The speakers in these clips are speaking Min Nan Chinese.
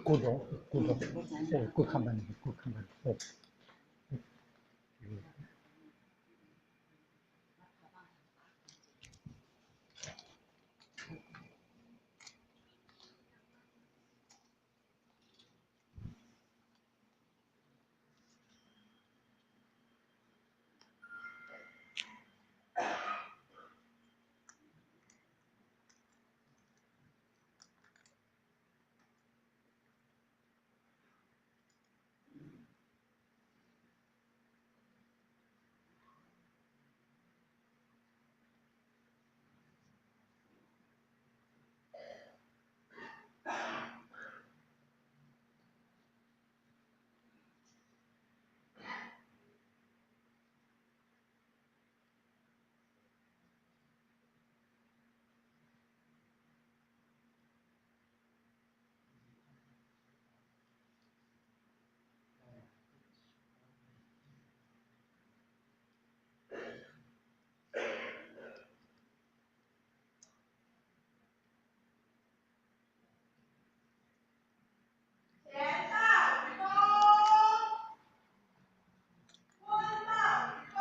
骨哦，骨哦，哦，骨較慢，骨較慢，哦。前到鞠躬，蹲到鞠躬。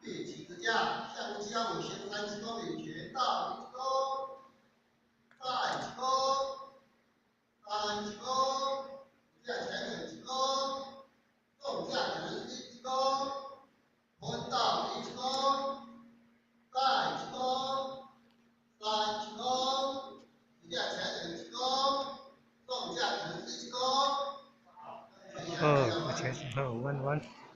对起支架，下步将我前30公里前到一鞠躬，再鞠躬，三鞠躬，架前两鞠躬，纵架前一鞠躬，蹲到一鞠躬，再鞠躬，三鞠躬，架前兩鞠躬，縱架前一鞠躬。好，好，彎彎。